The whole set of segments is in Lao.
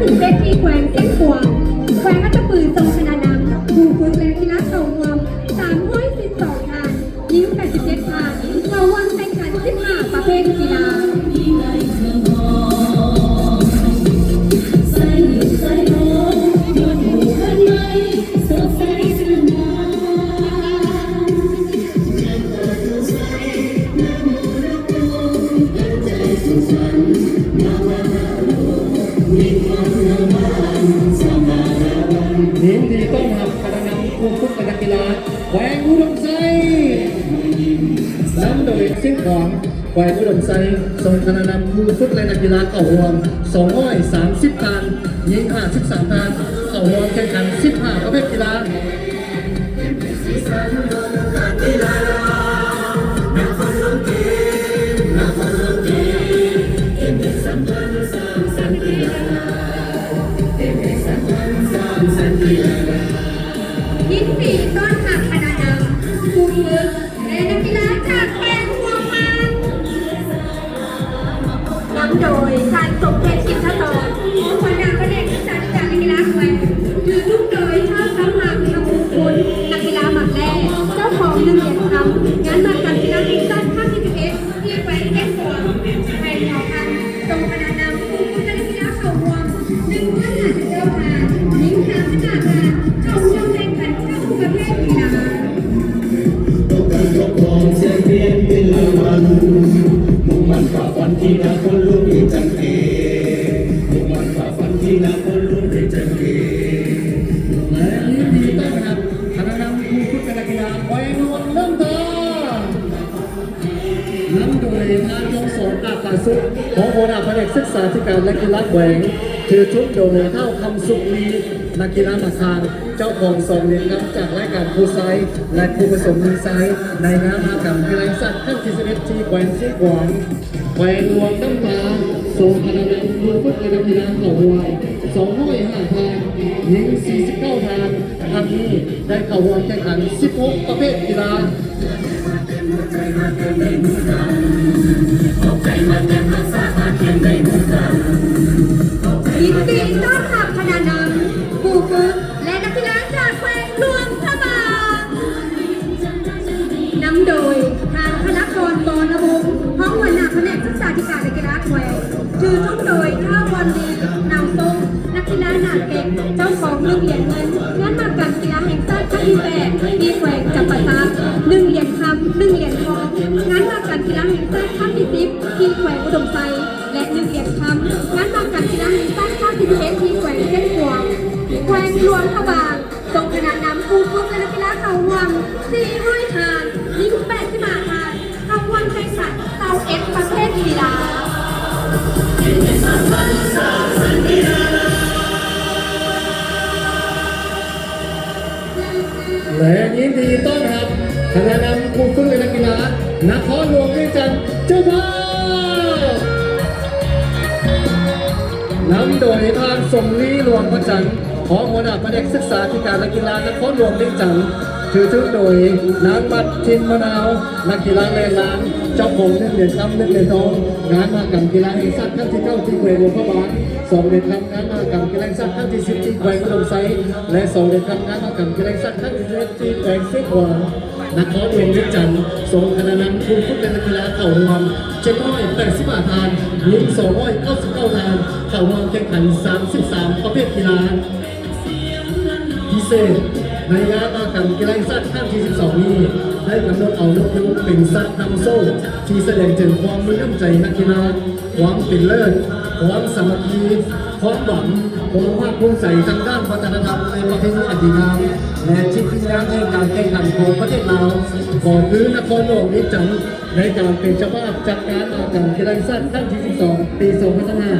ທີເຈັດ ທີ່ແຂວງຊຽງຂວາງ, ແຂວງອັດຕະປືສົ່ງຄະນະນຳ ຄູຝຶກ ແລະ ນັກກິລາເຂົ້າຮ່ວມ ສາມຮ້ອຍສິບສອງທ່ານ, ຍິງ ແປດສິບເຈັດທ່ານ, ເຂົ້າຮ່ວມແຂ່ງຂັນ ສິບຫ້າ ປະເພດກິລາ. ຍິນດີຕ້ອນຮັບຄະນະນຳຄູຝຶກ ແລະ ນັກກິລາແຂວງອຸດົມໄຊ ນຳໂດຍຊຽງຂວາງ. ແຂວງອຸດົມໄຊ ສົ່ງຄະນະນຳຄູຝຶກ ແລະ ນັກກິລາເຂົ້າຮ່ວມ ສອງຮ້ອຍສາມສິບທ່ານ, ຍິງ ຫ້າສິບສາມທ່ານ, ເຂົ້າຮ່ວມແຂ່ງຂັນ ສິບຫ້າ ປະເພດກິລາ. ຍິນດີຕ້ອນຮັບຄະນະນຳຄູຝຶກ ແລະ ນັກກິລາຈາກແຂວງຫົວພັນ ນຳໂດຍທ່ານ ສົມເພັດ ອິນທະສອນ ຮອງຫົວໜ້າພະແນກສຶກສາທິການ ແລະ ກິລາແຂວງ, ຖືທຸງໂດຍ ທ້າວ ສຳຫາກ ຄຳມຸງຄຸນ ນັກກິລາໝາກແລ່ ເຈົ້າຂອງໜຶ່ງຫຼຽນຄຳ ງານມະຫະກຳກິລາແຫ່ງຊາດຄັ້ງທີສິບເອັດ ທີ່ແຂວງຊຽງຂວາງ. ແຂວງຫົວພັນ ສົ່ງຄະນະນຳຄູຝຶກ ແລະ ນັກກິລາເຂົ້າຮ່ວມ ໜຶ່ງຮ້ອຍຫ້າສິບເກົ້າທ່ານ, ຍິງ ສາມສິບຫ້າທ່ານ, ເຂົ້າຮ່ວມແຂ່ງຂັນທຸກປະເພດກິລາ. ແລະ ຍິນດີຕ້ອນຮັບຄະນະນຳຄູຝຶກ ແລະ ນັກກິລາແຂວງຫຼວງນ້ຳທາ. ນຳໂດຍທ່ານ ທອງສອນ ອາດຜາສຸກ ຮອງຫົວໜ້າພະແນກສຶກສາທິການ ແລະ ກິລາແຂວງ, ຖືທຸງໂດຍ ທ້າວ ຄຳສຸກລີ ນັກກິລາໝາກຄາງ, ເຈົ້າຂອງສອງຫຼຽນຄຳຈາກລາຍການຄູ່ຊາຍ ແລະ ຄູ່ຜະສົມຍິງຊາຍ ໃນງານມະຫະກຳກິລາແຫ່ງຊາດຄັ້ງທີສິບເອັດ ທີ່ແຂວງຊຽງຂວາງ. ແຂວງຫຼວງນ້ຳທາ ສົ່ງຄະນະນຳຄູຝຶກ ແລະ ນັກກິລາເຂົ້າຮ່ວມ ສອງຮ້ອຍຫ້າທ່ານ, ຍິງ ສີ່ສິບເກົ້າທ່ານ, ທັງນີ້ໄດ້ເຂົ້າຮ່ວມແຂ່ງຂັນ ສິບຫົກ ປະເພດກິລາ. ຍິນດີຕ້ອນຮັບຄະນະນຳຄູຝຶກ ແລະ ນັກກິລາຈາກແຂວງຫຼວງພະບາງ ນຳໂດຍ ທ່ານ ທະນະກອນ ວໍລະວົງ ຮອງຫົວໜ້າພະແນກສຶກສາທິການ ແລະ ກິລາແຂວງ, ຖືທຸງໂດຍ ທ້າວ ວອນລີ ນາງຊົງ ນັກກິລາໜ້າເກັ່ງ, ເຈົ້າຂອງໜຶ່ງຫຼຽນເງິນ ງານມະຫະກຳກິລາແຫ່ງຊາດຄັ້ງທີແປດ ທີ່ແຂວງຈຳປາສັກ, ໜຶ່ງຫຼຽນຄຳ, ໜຶ່ງຫຼຽນທອງ ງານມະຫະກຳກິລາແຫ່ງຊາດຄັ້ງທີສິບ ທີ່ແຂວງອຸດົມໄຊ ແລະ ໜຶ່ງຫຼຽນຄຳ ງານມະຫະກຳກິລາແຫ່ງຊາດຄັ້ງທີສິບເອັດ ທີ່ແຂວງຊຽງຂວາງ. ແຂວງຫຼວງພະບາງ ສົ່ງຄະນະນຳຄູຝຶກ ແລະ ນັກກິລາເຂົ້າຮ່ວມ ສີ່ຮ້ອຍທ່ານ, ຍິງ ແປດສິບຫ້າທ່ານ, ເຂົ້າຮ່ວມແຂ່ງຂັນ ຊາວເອັດ ປະເພດກິລາ. ແລະ ຍິນດີຕ້ອນຮັບຄະນະນຳຄູຝຶກ ແລະ ນັກກິລານະຄອນຫຼວງວຽງຈັນ ເຈົ້າພາບ ນຳໂດຍທ່ານ ສົມລີ ຫຼວງພະຈັນ ຮອງຫົວໜ້າພະແນກສຶກສາທິການ ແລະ ກິລານະຄອນຫຼວງວຽງຈັນ, ຖືທຶນໂດຍນາງ ມັດທິນ ມະນາວ ນັກກິລາແລ່ນລານ ເຈົ້າຂອງໜຶ່ງຫຼຽນຄຳ ໜຶ່ງຫຼຽນທອງ ງານມະຫະກຳກິລາແຫ່ງຊາດຄັ້ງທີເກົ້າ ທີ່ແຂວງຫຼວງພະບາງ, ສອງຫຼຽນຄຳ ງານມະຫະກຳກິລາແຫ່ງຊາດຄັ້ງທີສິບ ທີ່ແຂວງອຸດົມໄຊ ແລະ ສອງຫຼຽນຄຳ ງານມະຫະກຳກິລາແຫ່ງຊາດຄັ້ງທີສິບເອັດ ທີ່ແຂວງຊຽງຂວາງ. ນະຄອນຫຼວງວຽງຈັນ ສົ່ງຄະນະນຳຄູຝຶກ ແລະ ນັກກິລາເຂົ້າຮ່ວມ ເຈັດຮ້ອຍແປດສິບຫ້າທ່ານ, ຍິງ ສອງຮ້ອຍເກົ້າສິບເກົ້າທ່ານ, ເຂົ້າຮ່ວມແຂ່ງຂັນ ສາມສິບສາມ ປະເພດກິລາ. ພິເສດ ໃນງານມະຫະກຳກິລາແຫ່ງຊາດຄັ້ງທີສິບສອງນີ້ ໄດ້ກຳນົດເອົານົກຍູງເປັນສັດນຳໂຊກ ທີ່ສະແດງເຖິງຄວາມມີນ້ຳໃຈນັກກິລາ, ຄວາມເປັນເລີດ, ຄວາມສາມັກຄີ, ຄວາມຫວັງ, ຄວາມພາກພູມໃຈທາງດ້ານວັດທະນະທຳ ແລະ ປະເພນີອັນດີງາມ ແລະ ຈິດວິນຍານແຫ່ງການແຂ່ງຂັນຂອງປະເທດລາວ ກໍຄືນະຄອນຫຼວງວຽງຈັນ ໃນການເປັນເຈົ້າພາບຈັດງານມະຫະກຳກິລາແຫ່ງຊາດຄັ້ງທີສິບສອງ ປີສອງພັນຊາວຫ້າ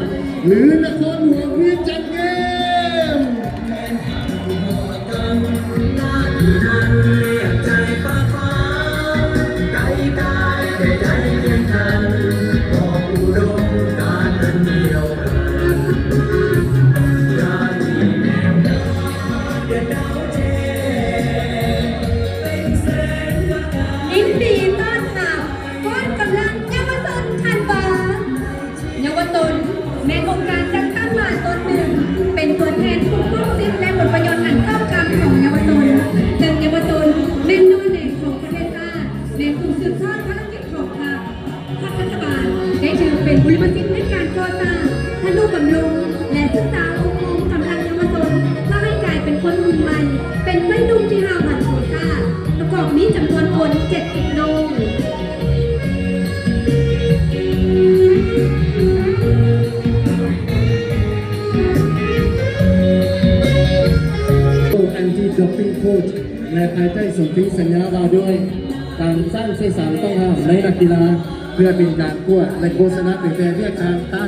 ຫຼື ນະຄອນຫຼວງວຽງຈັນເກມ. ຍິນດີຕ້ອນຮັບ ກອງກຳລັງເຍົາວະຊົນທັນວາ. ເຍົາວະຊົນແມ່ນອົງການຈັດຕັ້ງມາຕົ້ນ ໄດ້ຖືເປັນບຸລິມະສິດໃນການກໍ່ສ້າງ, ທະນຸບຳລຸງ ແລະ ສຶກສາອົບຮົມກຳລັງເຍົາວະຊົນ ເພື່ອໃຫ້ກາຍເປັນຄົນຮຸ່ນໃໝ່, ເປັນໄຊໜຸ່ມທີ່ຫ້າວຫັນໂຄຊາດ, ປະກອບມີຈຳນວນຄົນເຈັດສິບໂນງ. ໂດຍ Anti Doping Coach ແລະ ພາຍໃຕ້ສົນທິສັນຍາວ່າດ້ວຍການສ້າງເສດສານຕ້ອງຫ້າມໃນນັກກິລາ ເພື່ອເປັນການກວດ ແລະ ໂຄສະນາເຜີຍແຜ່ວຽກງານຕ້ານ